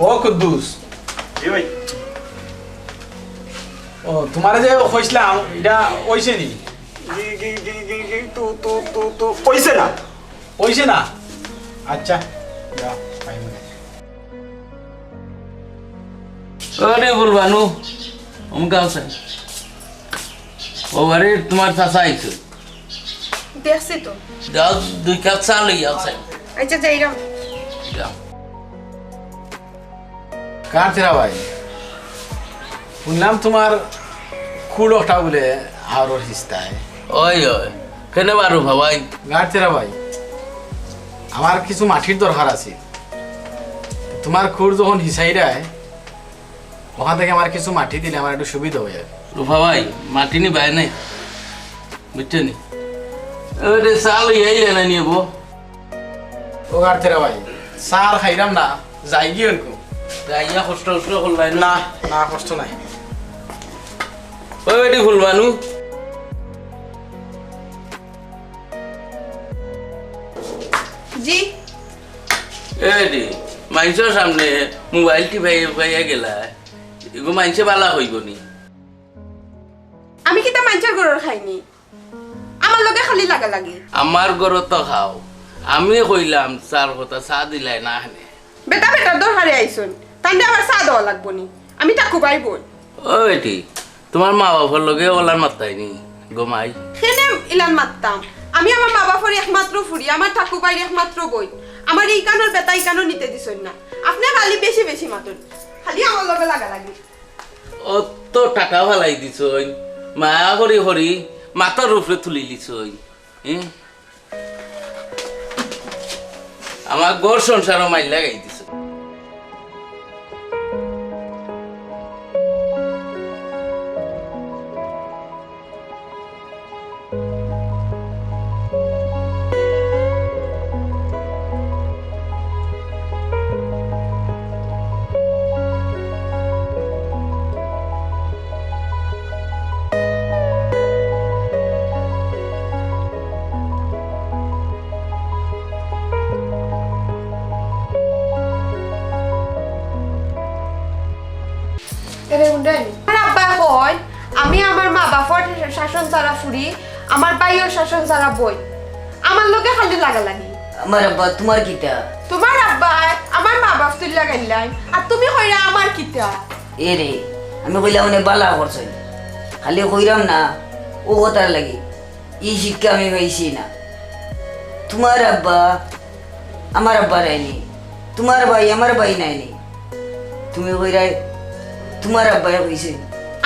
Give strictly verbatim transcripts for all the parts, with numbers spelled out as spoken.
ও কুদ্দুস। জি ভাই। ও, তুমারে যে কইছলাম, ইটা অইছে নি? জি, জি, জি, জি, জি, তু, তু, তু, তু, অইছে না। অইছে না? আচ্ছা, যাও, পাইমু না। ওরে ফুলবানু, অমুক আছইন। ও আরে, তুমার চাচা আইছে। দেখছি তো। যাও, দুই কাপ চা লইয়া আছইন। আচ্ছা, যাইরাম। যাও। কার তেরা ভাই, হুনলাম তুমার খুড় অকটা বুলে হাওরর হিস্তায়। অয়, অয়। কেনে বা রুফা ভাই? কার তেরা ভাই, আমার কিছু মাটির দরকার আছে। তুমার খুড় যখন হিসাইরায়, অখান থাকি আমার কিছু মাটি দিলে আমার একটু সুবিধা অয় আর। রুফা ভাই, মাটি নি বায় নাই, বুঝছো নি? ওরে, চা লইয়া আইলে না নিয়ে বো। ও কার তেরা ভাই, চা আর খাইরাম না, যাইগি অনকু। যাইয়া কষ্ট উষ্ট করলাই না। না, না, কষ্ট নাই। ওই বেটি ফুলবানু। জি। এ বেটি, মাইনষর সামনে মোবাইল টিপাইয়া গেলায়, ইগু মাইনষে বালা কইবো নি। আমি কিতা মাইনষর ঘরর খাইনি? আমার লগে খালি লাগালাগি। আমার ঘরো তো খাও। আমি কইলাম চার কথা, চা দিলায় না কেনে। বেটা বেটার দরকারে আইছইন, তানরে আবার চা দেওয়া লাগবো নি? আমি ঠাকুভাইর বইন। ও বেটি, তুমার মা বাপর লগে অলান মাততায় নি, গো মাই? কেনে ইলান মাততাম? আমি আমার মা বাপর একমাত্র ফুড়ি, আমার ঠাকুভাইর একমাত্র বইন। আমারে ইকানোর বেটা ইকানো নিতে দিছইন না। আপনে খালি বেশি বেশি মাতইন, খালি আমার লগে লাগালাগি। অত টাকা ফালাই দিছইন, মায়া করি করি মাথার উপরে তুলি লিছইন, হুম? আমার ঘর সংসারও মাইর লাগাই দিছইন। এরে উন্ডাই। আমার আব্বায় কইন, আমি আমার মা বাপর শাসন ছাড়া ফুড়ি, আমার ভাইও শাসন ছাড়া বইন। আমার লগে খালি লাগালাগি। আমার আব্বা, তুমার কিতা? তুমার আব্বায় আমার মা বাপ তুলি লাগাইলাইন, আর তুমি কইরা আমার কিতা? এরে, আমি কইলাম অনে বালা করছইন, খালি কইরাম না, অউ কথার লাগি। ই শিক্ষা আমি পাইছি না। তুমার আব্বা আমার আব্বা নায়নি, তুমার ভাই আমার ভাই নায়নি। তুমি কইরায় তুমার আব্বায় কইছে।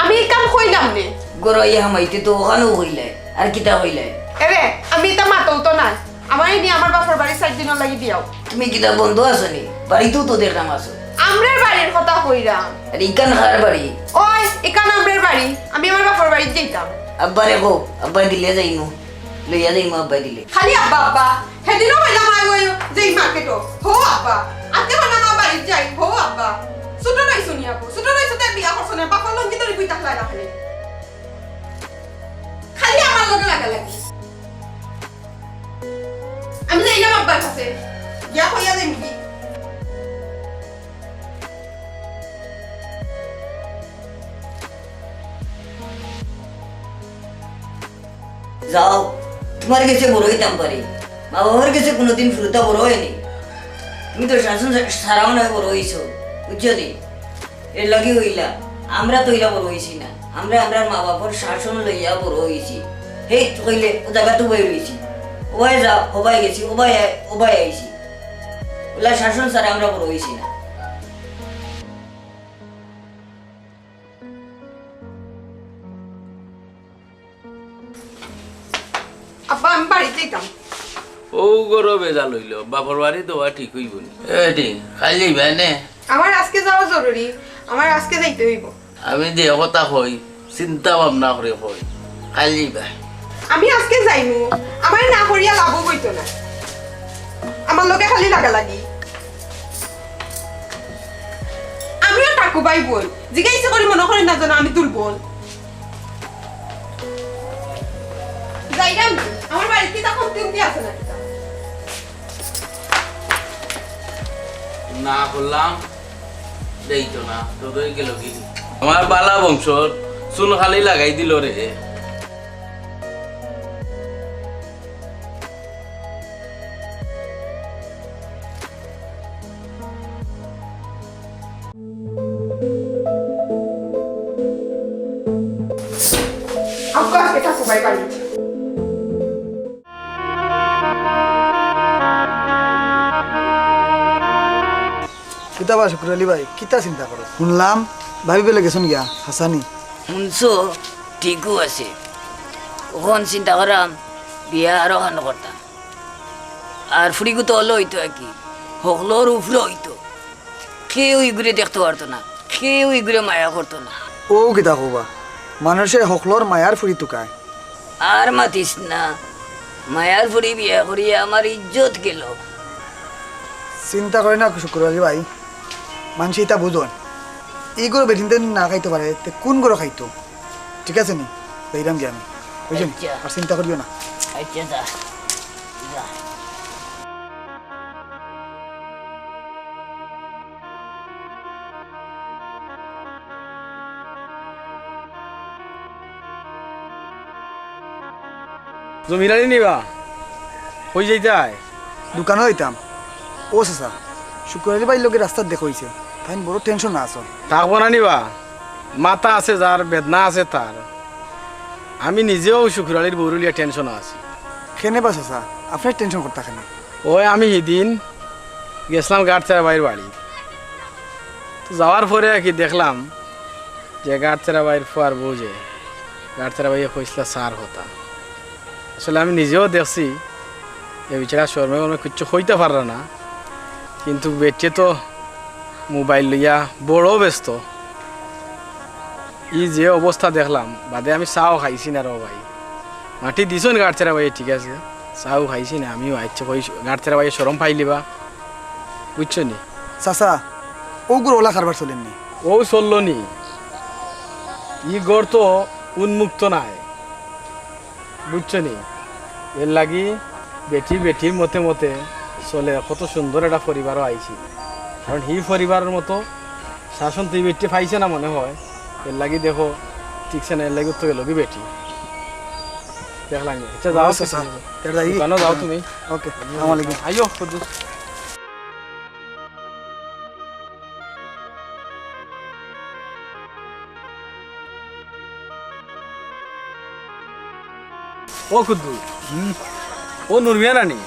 আমি ইখান কইলাম নে। ঘরো আইয়া হামাইতে তো অখানউ কইলায়, আর কিতা কইলায়? এরে, আমি ইতা মাততাম তো নায়। আমারে নি আমার বাপর বাড়ি চাইর দিনর লাগি দিয়াও। তুমি কিতা বন্ধ আছো নি? বাড়িতউ তো দেখরাম আছো। আমরার বাড়ির কথা কইরাম। আরে ইখান কার বাড়ি? ওই, ইখান আমরার বাড়ি। আমি আমার বাপর বাড়িত যাইতাম। আব্বারে কও, আব্বায় দিলে যাইমু। লইয়া যাইমু আব্বায় দিলে। খালি আব্বা, আব্বা। হেদিনও কইলাম আই ওই যে এই মার্কেটো। হো আব্বা। আজকে কইলাম আমার বাড়িত যাই। হো আব্বা। ছোট রইছো নি আপু? ছোট রইছো তাই বিয়া করছো না। বাপর লঙ্গি ধরি বই থাকলাই না খালি। খালি আমার লগে লাগালাগি। আমি যাইলাম আব্বার কাছে। গিয়া কইয়া যাইমু কি? যাও, তুমার গেছে বড় অইতাম পারি, মা বাবার গেছে কুনুদিন ফুরুতা বড় অয়নি। তুমি তো শাসন ছাড়াও নায় বড় অইছো, বুঝছো নি? এর লাগি অইলা, আমরা তো অইলা বড় অইছি না, আমরা আমরার মা বাবার শাসন লইয়া বড় অইছি। হেই কইলে ও জাগাত উবাই রইছি, ওবায় যাও, হবায় গেছি, ওবায় আই-, ওবায় আইছি। অলা শাসন ছাড়া আমরা বড় অইছি না। আব্বা, আমি বাড়িত যাইতাম। অউ ঘরো বেজাল অইলো, বাপর বাড়ি দেওয়া ঠিক অইবো নি। এ, ঠিক, কাইল যাইবায় নে? আমার আজকে যাওয়া জরুরি, আমার আজকে যাইতে অইবো। আমি যে কথা কই, চিন্তা ভাবনা করি কই, কাইল যাইবায়। আমি আজকে যাইমু, আমারে না করিয়া লাভও অইতো না। আমার লগে খালি লাগালাগি। আমিও ঠাকুভাইর বইন, জিগাইছি করি মনো করইন না যেন আমি দুর্বল। যাইরাম নি, আমার বাড়িত কিতা কমতি উমতি আছে না কিতা? না করলাম, যাইতো না, তোদের গেল কি? আমার বালা বংশর চুন খালি লাগাই দিল রে। আব্বা, এটা সবাই বাড়ি। কিতা বা শুক্র আলী ভাই, কিতা চিন্তা করো? শুনলাম ভাবি বেলে গেছইন গিয়া, হাছানি? শুনছো, ঠিকও আছে। অখন চিন্তা করাম, বিয়া আরোখান করতাম। আর ফুড়িগু তো অলা অইতো আর কি, হকলর উপরে অইতো। কেউ ইগুরে দেখতো পারতো না, কেউ ইগুরে মায়া করতো না। ও কিতা কও বা, মানুষে হকলর মায়ার ফুড়ি তুকায়। আর মাতিস না, মায়ার ফুড়ি বিয়া করিয়া আমার ইজ্জত গেল। চিন্তা করে না শুক্র আলী ভাই, মানষে ইতা বুঝইন। ই ঘরো বেটিন্তে না খাইতো পারে, তে কুন ঘরো খাইতো? ঠিক আছে নি? যাইরাম গিয়া আমি। বুঝছো নি? আচ্ছা। আর চিন্তা করিও না। আচ্ছা, যা। যা। জমির আলী নি বা? কই যাইতায়? দোকানো যাইতাম। ও চাচা, শুক্র আলী ভাইর লগে রাস্তাত দেখা অইছে। তাইন বড় টেনশনো আছইন। থাকবো না নি বা? মাথা আছে যার, বেদনা আছে তার। আমি নিজেও শুক্র আলীর বউরে লইয়া টেনশনো আছি। কেনে বা চাচা, আপনে টেনশন করতা কেনে? ওই আমি হিদিন গেছলাম গাটছেড়া ভাইর বাড়ি। তো যাওয়ার পরে আর কি দেখলাম যে গাটছেড়া ভাইর ফুয়ার বউ যে, গাটছেড়া ভাইয়ে কইছলা চার কথা। আসলে আমি নিজেও দেখছি, এ বেচারা শরমে মরমে কিচ্ছু কইতা পাররা না, কিন্তু বেটিয়ে তো মোবাইল লইয়া বড় ব্যস্ত। ই যে অবস্থা দেখলাম, বাদে আমি চাও খাইছি না রে ভাই। মাটি দিছইন গাটছেড়া ভাইয়ে, ঠিক আছে, চাও খাইছি না আমিও। আচ্ছা, কই গাটছেড়া ভাইয়ে শরম পাইলিবা, বুঝছো নি? চাচা, অউ ঘরো অলা কারবার চলের নি? অউ চললো নি, ই ঘর তো উন্মুক্ত নায়। বুঝছো নি? এর লাগি বেটি বেটির মতে মতে চলে, কত সুন্দর একটা পরিবারও আইছি। কারণ হি পরিবারর মতো শাসন তুই বেটি পাইছে না মনে হয়, এর লাগি দেখো, ঠিকছে না, এর লাগি তো গেল কি বেটি। দেখলাম নি। আচ্ছা, যাও আচ্ছা, তুমি। স্যার। দোকানো যাও তুমি। ওকে, আসসালামু আলাইকুম। আইও, কুদ্দুস। ও কুদ্দু, হুম? ও নুরমিয়া নানি?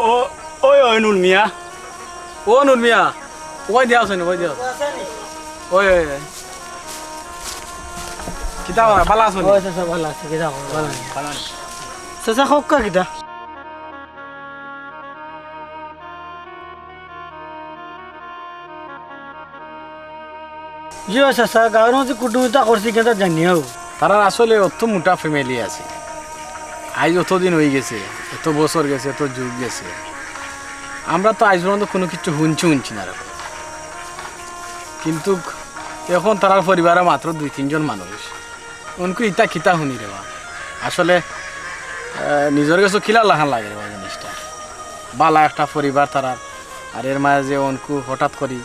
ও, ওই, ওই নুরমিয়া। ও নুরমিয়া, ওই দিয়া আছো নি, ওই দিয়া আছো। ওই, ওই, ওই। কিতা বা, ভালা আছো নি? ওই, চাচা, ভালা আছি, কিতা খবর, ভালা আছি। ভালা আছি। চাচা, কউক্কা কিতা? জি অয় চাচা, গাউর মাঝে কুটুমিতা করছি, কিন্তু জানিয়াও। তারার আসলে অত মোটা family আছে। আইজ অত দিন অইগেছে, এত বছর গেছে, এত যুগ গেছে। আমরা তো আইজ পর্যন্ত কুনু কিচ্ছু হুনছি, হুনছি না এরকম। কিন্তু এখন তারার পরিবারে মাত্র দুই তিনজন মানুষ। অনকু ইতা কিতা হুনি রে বা? আসলে, আহ, নিজর গেছে কিলা লাখান লাগে রে বা জিনিসটা। বালা একটা পরিবার তারার, আর এর মাঝে অনকু হঠাৎ করি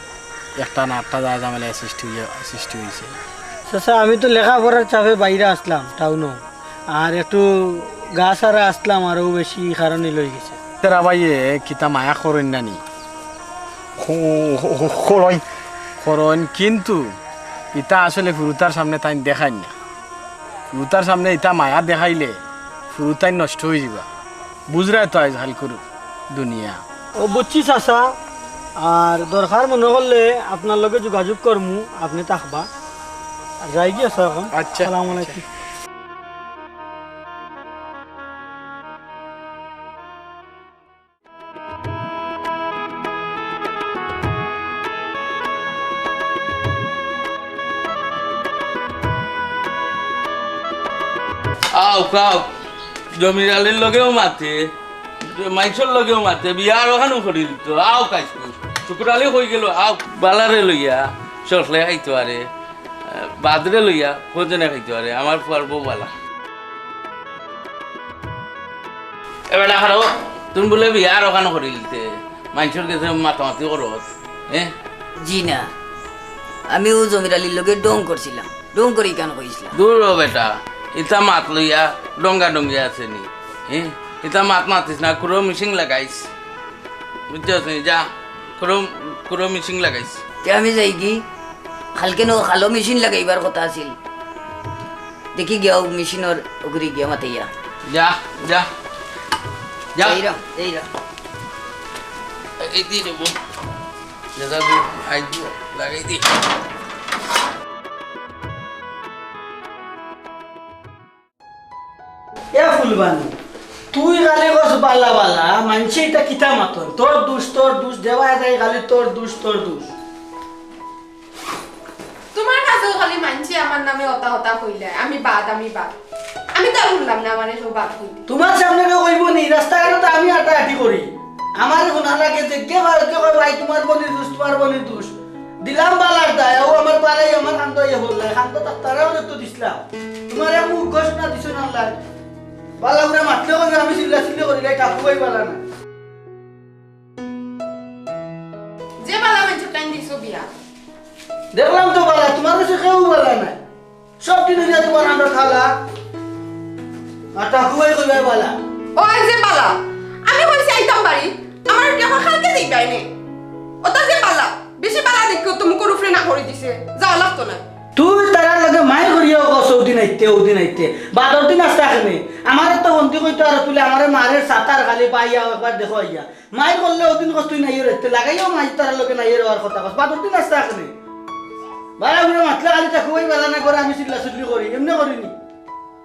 একটা না একটা যায় ঝামেলা সৃষ্টি অইয়া, সৃষ্টি অইছে। চাচা, আমি তো লেখাপড়ার চাপে বাইরে আসলাম টাউনো, আর একটু গা সারা আসলাম, আরও বেশি ই কারণে লই গেছে। তেরা ভাইয়ে কিতা মায়া করইন না নি? হ-, হ-, হ-, করইন। করইন, কিন্তু ইতা আসলে ফুরুতার সামনে তাইন দেখাইন না। ফুরুতার সামনে ইতা মায়া দেখাইলে ফুরুতাইন নষ্ট অইযিবা। বুঝরায় তো আইজ কাইলকুর দুনিয়া। ও বুঝছি চাচা, আর দরকার মনে করলে আপনার লগে যোগাযোগ করমু, আপনে থাকবা। আর যাইগি চাচা এখন। আচ্ছা। আসসালামু আলাইকুম। আউক, আউক। জমির আলীর লগেও মাতে, মাইনষর লগেও মাতে, বিয়া আরোখানও করি দিতো। আউক আইজকু। শুকুর আলী কই গেল? আউক, বালারে লইয়া, চকলে খাইতো পারে। বাদরে লইয়া কজনে খাইতো পারে, আমার ফুয়ার বউ বালা। এ বেটা খারাপ, তুমি বুলে বিয়া আরোখান করিলিতে, মাইনষর গেছে মাতামাতি করো, হ্যাঁ? জি না, আমি অউ জমির আলীর লগে ঢং করছিলাম, ঢং করি ইখান কইছিলাম। দূর হ বেটা, ইতা মাত লইয়া ডঙ্গা ডঙ্গি আছে নি? হ্যাঁ, ইতা মাত মাতিস না, কুরো মেশিন লাগাইস, বুঝছস নি? যা, কুরো, কুরো মেশিন লাগাইস। তে আমি যাইগি, কালকে নু কালো মেশিন লাগাইবার কথা আছিল। দেখি গিয়া অউ মেশিনর ওগুরি গিয়া মাতাইয়া। যা, যা, যা। যাইরাম, যাইরাম। এই দি রে বউ। যা, যা, বউ, আই দি, লাগাই দি। এ ফুলবানু, তুই খালি কস বালা বালা, মানষে ইতা কিতা মাতইন? তোর দুষ, তোর দুষ, দেওয়া যায় খালি তোর দুষ, তোর দুষ। তুমার কাছেও খালি মানষে আমার নামে অতা হতা কইলে, আমি বাদ, আমি বাদ। আমি তো আর হুনলাম না আমারে কেউ বাদ কইতে। তুমার সামনে কেউ কইবো নি, রাস্তাঘাটো তো আমি আটাআটি করি। আমারে হুনা লাগে যে কে বা কে কয়, "ভাই, তুমার বইনর দুষ, তুমার বইনর দুষ।" দিলাম বালার দায়, অউ আমার পাড়ায় আমার কান্দো ইয়ে বললে, কান্দো তার তারাও তো দিছলাম। তুমার এক মুখ ঘোষণা দিছো না লাই। বালা করে মাতলে কইবে আমি চিল্লা চিল্লি করি, লাই কাকু ভাই বালা না। যে বালা মানষর টাইম দিছো বিয়া। দেখলাম তো বালা, তুমার কাছে কেউ বালা নাই। সব দিন হইয়া তুমার আমরা খালা। আর তা খুবই কইবাই বালা। ও এই যে বালা, আমি কইছি আইতাম বাড়ি, আমার টেকা কালকে দিবায় নে। ওটা যে বালা, বেশি বালা দেখিও তো মুখর উপরে না করি দিছে, যাওয়া লাগতো না। তুই তারার লগে মাই করিয়া কস, "অউ দিন আইতে, অউ দিন আইতে।" বাদর দিন আস্তা কেনে? আমারে তো বন্দি কইতো আর তুলে আমারে মারে সাতার খালি পাইয়া একবার দেখো আইয়া। মাই করলে অউ দিন কস তুই নাইয়ে রইতে, লাগাইও মাই তারার লগে নাইয়ে রওয়ার কথা কস। বাদর দিন আস্তা কেনে? বালা ঘুরে মাতলে খালি তা খুবই বালা না করে আমি চিল্লা চিল্লি করি, এমনে করিনি।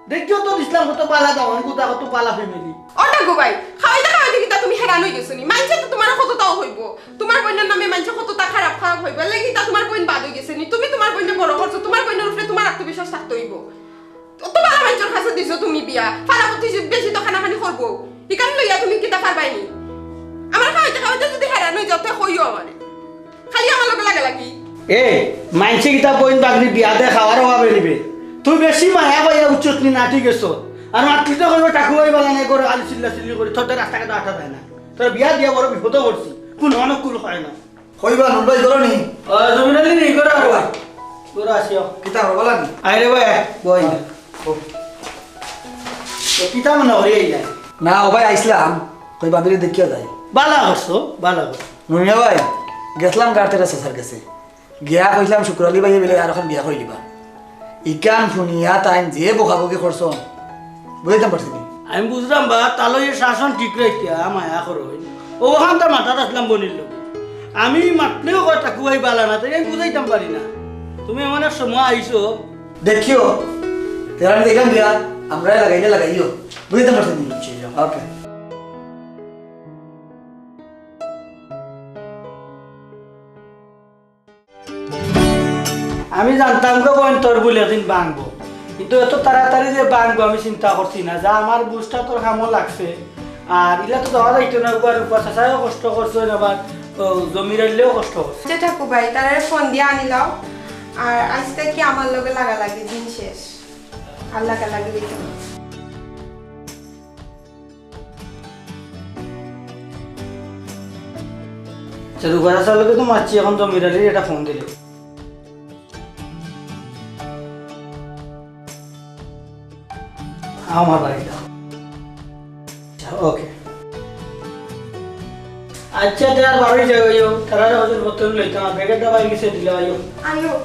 দেখিও তো দিছলাম কত বালা দামান, কত, কত বালা ফ্যামিলি। ওটা গো ভাই, খাওয়াইতে খাওয়াইতে কিতা তুমি হেরান হই গেছো নি? মানষে তো তুমার কততাও হইবো। তুমার বইনর নামে মানষে কততা খারাপ খারাপ হইবো। এর লাগি কিতা তুমার বইন বাদ হই গেছে নি? তুমি তুমার বইনরে বড় করছো, তুমার বইনর উপরে তুমার আত্মবিশ্বাস থাকতে হইবো। অত বালা মানষর কাছে দিছো তুমি বিয়া, ফালা প্রতিবেশী বেশি তো কানাকানি করবো। ইখান লইয়া তুমি কিতা পারবায় নি? আমার খাওয়াইতে খাওয়াইতে যদি হেরান হই যাও, তে কইও আমারে। খালি আমার লগে লাগালাগি। এ, মানষে কিতা বইন বাগনি বিয়া দে খাওয়ার অভাবে নিবে। তুই বেশি মায়া পাইয়া উঠছস নি, নাটি গেছস। আর মাতলে তো কইবো, "ঠাকুর ভাই বালা নাই করে খালি চিল্লা চিল্লি করি, তোর তো রাস্তাঘাটে আটা যায় না।" তোর বিয়া দিয়া বড় বিপদে পড়ছি, কুনু অনুকূল হয় না। কইবা, নুর ভাই, করো নি? ও, জমির আলী নি, করো। কইবা। করো, আসিও। কিতা করো, বলা নি? আয় রে ভাই, বই। ও। তো কিতা মনে করি এই যায়? না, ও ভাই, আইছলাম। কই বান্ধবী দেখিয়া যাই। বালা করছো, বালা করছো। নুনিয়া ভাই, গেছলাম গাড়তে চাচার গেছে। গিয়া কইছলাম, "শুক্র আলী ভাইয়ে বিলে আর অখন বিয়া করি দিবা।" ইখান হুনিয়া তাইন যে বকাবকি করছইন, বুঝাইতাম পারছি নি। আমি বুঝলাম বা, তাইলে এই শাসন ঠিক রাখিয়া মায়া করইন। অউ অখান তার মাথাত আছলাম বইনর লগে। আমি মাতলেও কয়, "ঠাকুর ভাই বালা না", তাই আমি বুঝাইতাম পারি না। তুমি এমন এক সময় আইছো। দেখিও, তেরা আমি দেখলাম গিয়া, আমরা লাগাইলে লাগাইও। বুঝাইতাম পারছি নি। ওকে। আমি জানতাম গো বইন তোর ভুল একদিন ভাঙবো, কিন্তু এত তাড়াতাড়ি যে ভাঙবো আমি চিন্তা করছি না, যা আমার বুঝটা তোর কামো লাগছে। আর ইলা তো দেওয়া যাইতো না, একবার রূপা চাচায়ও কষ্ট করছইন, আবার, ও, জমির আলীয়েও কষ্ট করছে। আচ্ছা ঠাকু ভাই, তারারে ফোন দিয়া আনিলাও, আর আইজ থাকি আমার লগে লাগালাগি দিন শেষ, আর লাগালাগি দিত না। আচ্ছা, রুবারা সালকে তো মারছি, এখন জমির আলীর একটা ফোন দিল। আমার বাড়িটা। আচ্ছা, ওকে। আচ্ছা, তে আর বারোই যাও, আইও। তারারে হজুর বর্তন লইতাম, আর ব্যাগের দাবাই গেছে দিলে আইও। আইও।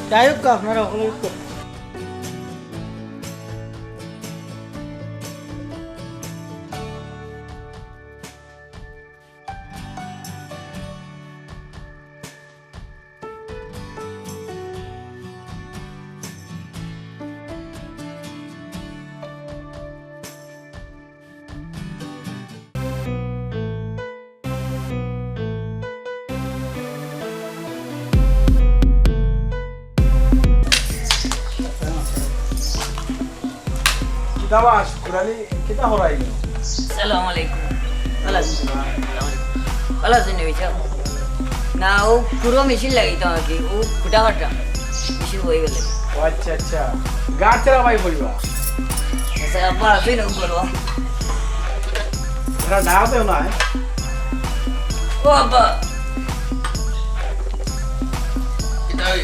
যাই হোক, আপনারা সকলে একটু কিতা বা, শুকুর আলী, কিতা হরাইল? সালাম আলাইকুম। ভালা আছইন? সালাম আলাইকুম। ভালা আছইন নি, ভাইসাব? না, অউ কুরো মেশিন লাগাইতাম আর কি, অউ খুটা কাটা। মেশিন বই গেলে। ও আচ্ছা, আচ্ছা। গাছরা ভাই বলবা। আচ্ছা, আব্বা, আপনি নাম করো। এরা ডাক দেও না, হ্যাঁ? ও আব্বা। কিতা অয়?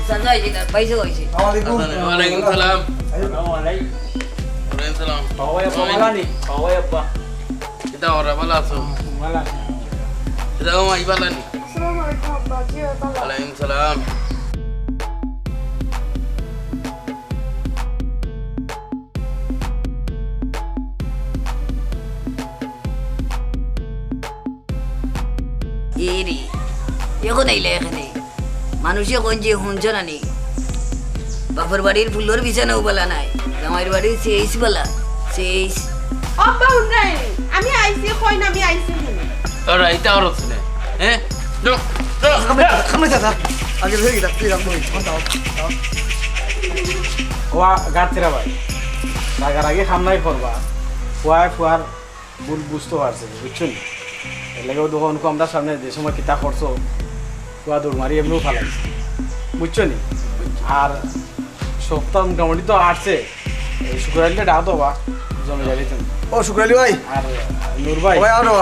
চাচা অইছে না, ভাইসা অইছে। আসসালামু আলাইকুম। ওয়ালাইকুম সালাম। আসসালামু আলাইকুম। ওয়ালাইকুম সালাম। বাবা, আব্বা, ভালা নি? বাবা, আব্বা। কিতা ওরা ভালা আছো? ভালা আছি। কিতা ও মাই ভালা নি? আসসালামু আলাইকুম আব্বা, জি ভাই, ভালা। ওয়ালাইকুম সালাম। এ রে, এখন আইলা এখানে। মানুষে কইন যে হুনছো না নি? বাপর বাড়ির ফুলর বিছানাও বালা নাই, জামাইর বাড়ির চেইস বালা, চেইস। আব্বা হুনরায় নি, আমি আইছি, কইন আমি আইছি হুনো। তোরা ইতা অরছ নে, হ্যাঁ? যাও, যাও। সামনে, সামনে যা, যা। আগে ধরে গেলাম, তুই রাখবো, ফোন দাও, দাও। ওয়া গাছরা ভাই, রাগারাগি খাম নাই করবা। ফুয়ায় ফুয়ার ভুল বুঝতো পারছে, বুঝছো নি? এর লাগেও দেখো অনকু আমরার সামনে যে সময় কিতা করছো, ফুয়া দৌড় মারি এমনেও ফালাইছে, বুঝছো নি? আর সপ্তাহ মোটামুটি তো আসছে, এই শুক্রবার আইলে ডাক দেবা, জমে যাবে তুমি। ও শুক্রবার আলী ভাই। আর নূর ভাই। ও ভাই, আরো।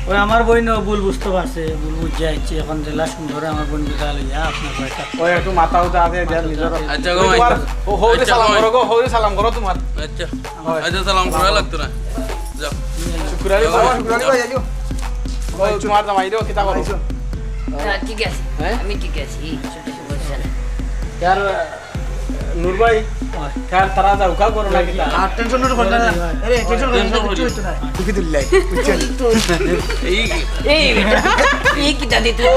ওই আমার বইন ভুল বুঝতো পারছে, ভুল বুঝিয়া আইছে, এখন জেলা সুন্দরে আমার বইন বিদায় লইয়া আপনার বাড়িটা। ওই একটু মাথা উঠা আছে, দেন নিজের। আচ্ছা গো ভাই। তোমার ও হৌরে আচ্ছা সালাম ভাই। করো গো, হৌরে সালাম করো তোমার। আচ্ছা। হয়। আচ্ছা, সালাম করা লাগতো না। যাও। শুক্রবার আলী যাও। ভাই। শুক্রবার আলী ভাই, আইও। ওই তোমার জামাইরেও কিতা করো? আইসো। না, ঠিক আছে। হ্যাঁ? আমি ঠিক আছি। সমস্যা নাই। ইয়ার, নূর ভাই, ওই। ইয়ার তারা যাও, কা করো না কিতা? আর টেনশন নিও না। আরে, টেনশন করিও না, টেনশন কিচ্ছু করিও হইতো না। দুঃখী দিল্লাই, বুঝছেন? এই এই বেটা, এই কিতা দিতে? ও,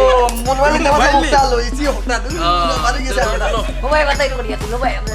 মন মানে তো আমার মোবাইল মুখটা নেই। আলো, ইসি হোক না, তুমি আহ, বাড়ি গেছে চলো, আমরা। চলো। ও ভাই, বাতাই করিয়া তুলো ভাই, আমরা।